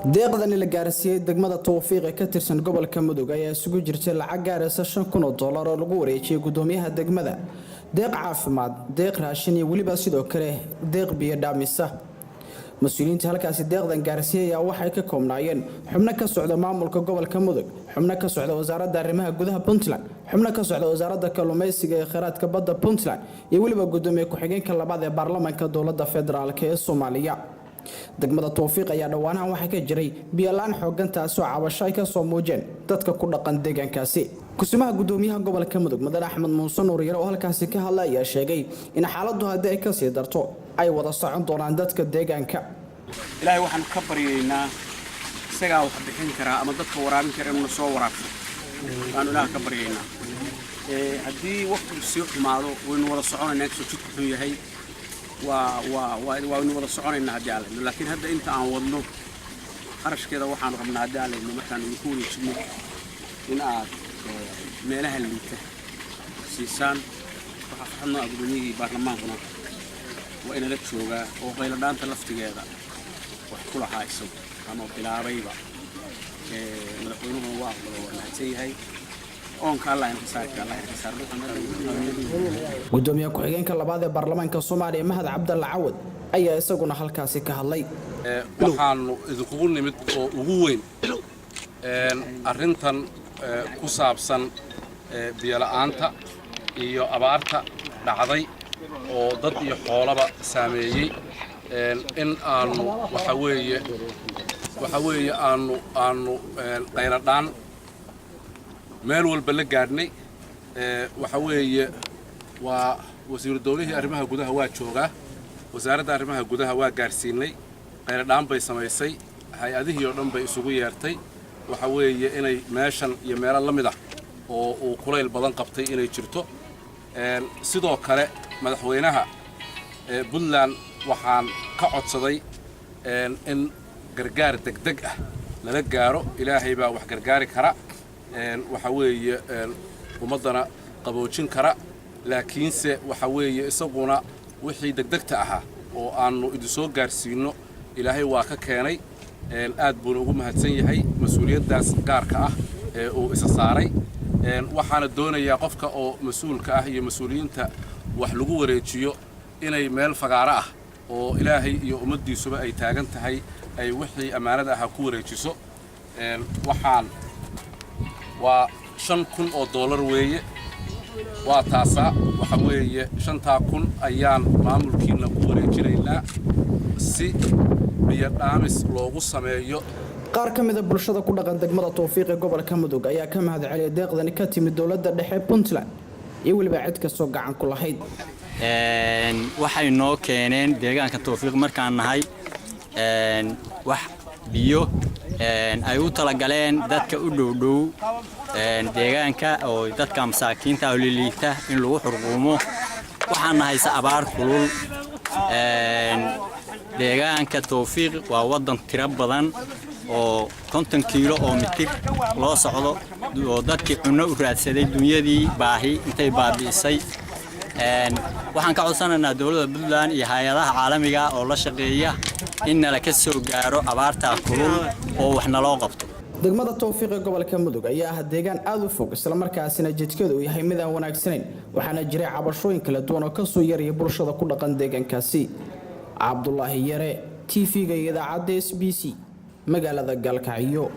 Deeqdani la gaarsiiyey degmada Towfiiq ee ka tirsan gobolka Mudug ayaa isugu jirtay lacag gaaraysa $5000 oo lagu wareejiyey gudoomiyaha degmada, deeq caafimaad, deeq raashin iyo weliba sidoo kale deeq biyo dhaamisa. Mas-uuliyiinta halkaasi deeqdan gaarsiiyey ayaa waxay ka koobnaayeen xubno ka socda maamulka gobolka Mudug, xubno ka socda Wasaaradda Arrimaha Gudaha Puntland, xubno ka socda Wasaaradda Kalluumaysiga ee Kheyraadka Badda Puntland iyo weliba gudoomiye ku-xigeenka labaad ee baarlamaanka dowladda federaalk ee Soomaaliya. Degmada Towfiiq ayaa dhowaanahan waxaa ka jiray biyola-aan xoogan, taasoo cabasho ay kasoo muujeen dadka ku dhaqan deegaankaasi. Kusimaha gudoomiyaha gobolka Mudug, Mudane Axmed Muuse Nuuryare, oo halkaasi ka hadlay ayaa sheegay in xaaladdu haddii ay kasii darto ay wada socon doonaan dadka deegaanka. Ilaahay waxaanu ka baryaynaa, isagaa wax bixin karaa ama dadka waraabin kara, inuuna soo waraabsho waanu Ilaah ka baryaynaa. Haddii waqtigu sii xumaado waynu wada soconaynaa, inkastoo jidku xun yahay waa waa waa waynu wada soconaynaa haddii Alla idmo. Laakiin hadda inta aan wadno qarashkeeda waxaanu rabnaa, haddii Alla idmo, markaanu idinku wareejino in aad meelaha liita siisaan. Waxaa farxadnoo ah gudoomiyihii baarlamaankuna waa inala joogaa oo qayladhaanta laftigeeda wax ku lahaa isagu ama bilaabayba. Madaxweynuhuna waa aqbalo, waa mahadsan yahay. Oonka Allah ina ka saari kara, Allah ina ka saaro. Gudoomiye ku-xigeenka labaad ee baarlamaanka Soomaaliya, Mahad Cabdalla Cawad, ayaa isaguna halkaasi ka hadlay. Waxaanu idinkugu nimid oo ugu weyn arrintan ku saabsan biyola'aanta iyo abaarta dhacday oo dad iyo xoolaba saameeyey, in aanu waxa weeye aanu qayladhaan meel walba la gaadhnay. Waxa weeye waa wasiiru dowlihii arrimaha gudaha waa joogaa. Wasaaradda arrimaha gudaha waa gaadhsiinay, qayladhaan bay samaysay, hay-adihii oo dhan bay isugu yeertay. Waxa weeye inay meeshan iyo meelo la mid ah oo uu kulayl badan qabtay inay jirto. Sidoo kale madaxweynaha Puntland waxaan ka codsaday in gargaar degdeg ah lala gaaro. Ilaahay baa wax gargaari kara, waxa weeye ummaddana qaboojin kara, laakiinse waxa weeye isaguna wixii degdegta ahaa oo aannu idin soo gaarsiinno Ilaahay waa ka keenay. Aad buuna ugu mahadsan yahay mas-uuliyaddaas gaarka ah ee uu isa saaray. Waxaana doonayaa qofka oo mas-uulka ah iyo mas-uuliyiinta wax lagu wareejiyo inay meel fagaaro ah oo Ilaahay iyo ummaddiisuba ay taagan tahay ay wixii ammaanada ahaa ku wareejiso. Waxaan waa $5000 weeye, waa taasaa. Waxa weeye 5000 ayaan maamulkiinna ku wareejinaynaa si biyo dhaamis loogu sameeyo. Qaar ka mida bulshada ku dhaqan degmada Towfiiq ee gobolka Mudug ayaa ka mahad celiyay deeqdani ka timid dowladda dhexe Puntland iyo weliba cid kastoo gacan ku lahayd. Waxay noo keeneen deegaanka Towfiiq markaan nahay wax biyo ay u talagaleen dadka u dhowdhow deegaanka oo dadka masaakiinta oo liliita in lagu xurquumo. Waxaan nahaysa abaar kulul. Deegaanka Towfiiq waa waddan tiro badan oo 50 kiilo oo mitir loo socdo oo dadkii cunno u raadsaday dunyadii baahi intay baabi'isay. Waxaan ka codsanaynaa dowladda Puntland iyo hay-adaha caalamiga oo la shaqeeya in nala ka soo gaaro abaartaa kulul oo wax naloo qabto. Degmada Towfiiq ee gobolka Mudug ayaa ah deegaan aada u fog, islamarkaasina jidkeedu uu yahay mid aan wanaagsanayn, waxaana jiray cabashooyin kala duwan oo kasoo yaraya bulshada ku dhaqan deegaankaasi. Cabdulaahi Yare, TV-ga iyo idaacadda SBC, magaalada Gaalkacyo.